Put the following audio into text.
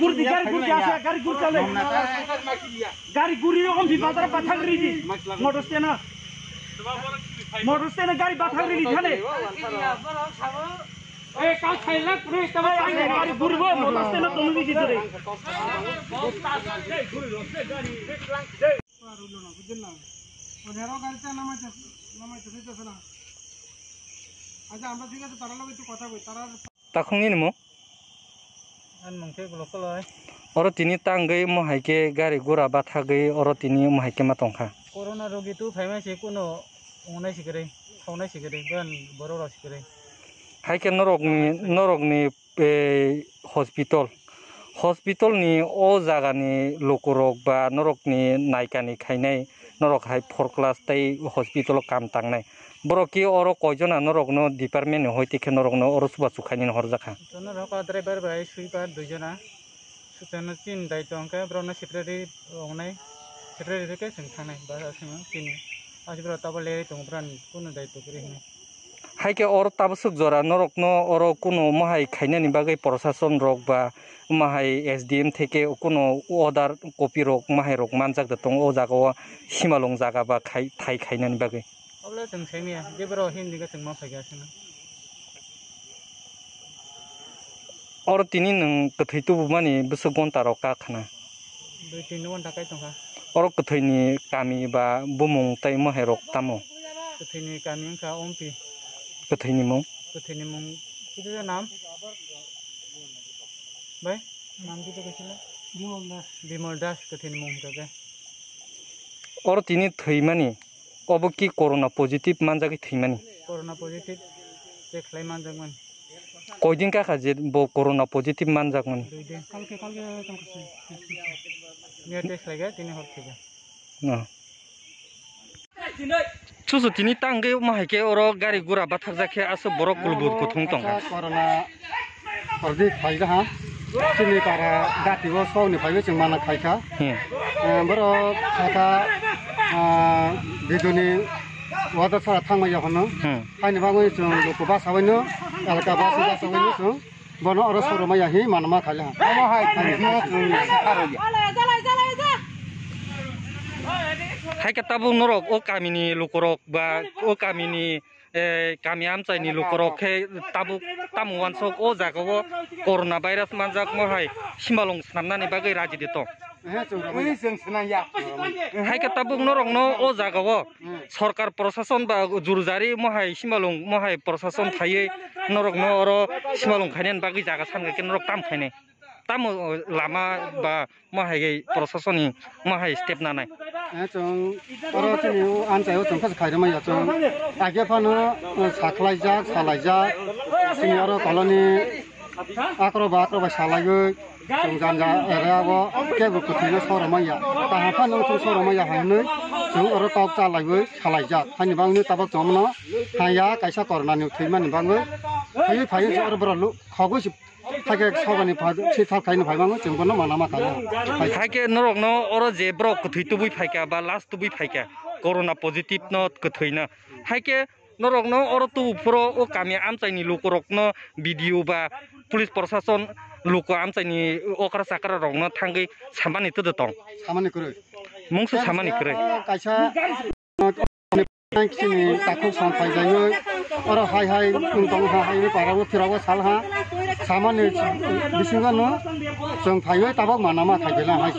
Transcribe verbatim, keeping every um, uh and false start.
Guri di, gari guri di, asa, gari guri chale. Gari guri, om di bazar bathang ri di. Motor stand na. Motor stand na gari bathang ri di, thane. Eh, ka khailak, re, tama gari guri bo, motor stand na tong ri di, re. আচ্ছা, আমরা ঠিক আছে, তারা লগে একটু কথা কই, তারা Takhungni nimo? Ani mung khe Gulokkoloi. Oro tini tangwi omo hai khe gari gura bathagwi oro tini omo hai khe ma tongkha. Corona rogi tu phaima se kuno ongnai sikirwi, thaunai sikirwi, borok rok sikirwi. Hai khe norokni, norokni, eh, hospital, hospital ni o jaga ni lukurok ba norokni naikani khainai norok hai four class tei hospital o kam tangnai. Borok khe oro koijona norokno department ni hoi tikhe norokno oro chubachu khainani horjakha. Norok o driver bai sweeper duijona, sutano chini daityo hwnkhe borokno secretary wngnai, secretary khe chwng thangnai, ba chwng chini. Aswk borok tabuk lerwi tongo, borokni kunu daityo kwrwi hwnwi. Hai khe oro tabuk swk jora norokno oro kunu mohai khainani bagwi prosason rok ba mohai S D M theke kunu order copy rok mohai rok manjak da tongo o jaga o simalong jaga ba khai, thai khainani bagwi. Obole chwng saimaya, je borok himdi khe chwng ma phaikha aswkno. Oro tini nwng kwthwi tubumani bwswk gonta rok ka khna? Dui tin gonta kai tongkha. Oro kwthwini kami ba bumung tei moherok tamo? Kwthwini kami wngkha Ompi. Kwthwini mung? Kwthwini mung kisa nam? Bai? Nam kisa kisa le? Bimol Das. Bimol Das kwthwini mung hwnkha khe. Oro tini thwimani, obo ki corona positive manjagwi thwimani? Corona positive check khlai manjakmani. Koidin kakha je bo corona positive manjakmani? Dui din. Kalke, kalke tongkha se. Miya test khlaikha, tini hor thwikha. No. Chuchu tini tangwi omo hai khe oro gari gura bathakjak khe aswk borok kulbur kuthung tongkha. Corona Odi phaikha ha, chini para dati o sokni phaiwi chwng mana khaikha. Hmm. Eh, borok khaikha, ah, biduni wada sara thangmaya hwnwi. Hmm. Haini bagwi chwng luku basa waino, elka basa basa waino chwng bono oro soromaya hi manma khaila. Omo hai, omo hai. Hai khe tabuk norok o kamini lukurok ba o kamini eh, kami amchaini lukurok khe tabuk tamo uansuk o jagao corona virus manjakma hai simalong snamnani bagwi raji de tong. Ui, chwng swnam ya. Hai khe tabuk norokno o jagao sorkar prosason ba jurjari mohai simalong mohai prosason phaiwi norokno oro simalong khainani bagwi jaga san khe norok tam khainai. Tamo lama ba ma hai gai prosason ni ma hai step nanai. Eh, chwng oro chini o amchai o chwng kha khairwmaya chwng. Age phano, eh, sakhlaijak, salaijak. Chini oro koloni akrok ba akrok bai salaiwi chwng janja area o kebo kwthwino soromaya. Kaham phano chwng soromaya hwnwi chwng oro kok chalaiwi salaijak. Haini bagwi tabuk chwngno haya kaisa corona ni thwimani bagwi phaiwi phaiwi oro borok lu-, khogwi se Hakhe sobani pha-, si thap khaino phaimango, chwng bono manama khaio. Hakhe norokno oro je borok kwthwi tubui phaikha ba last tubui phaikha, corona positive no kwthwino. Hakhe norokno oro tubu phuro o kami amchaini lukurokno B D O ba police prosason luku amchaini okra chakra rokno thangwi samani twdwtong. Samani kwrwi. Mungsa samani kwrwi. Kaisa Chini takhuk sam phaijaiwi, oro hai hai wng tongo ha, hai para o phira o sal ha, samani bisingo no chwng phaiwi tabok manama khai belai hai.